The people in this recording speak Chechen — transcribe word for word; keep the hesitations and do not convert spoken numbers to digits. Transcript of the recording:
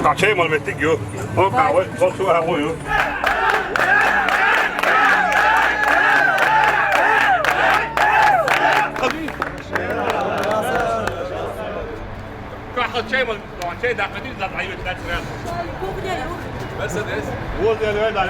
Къачай мал меттиг ю. О къавай, о су ҳаво ю. Къачай мал, къачай да къадир да айо да тра. Мерседес. О да да да.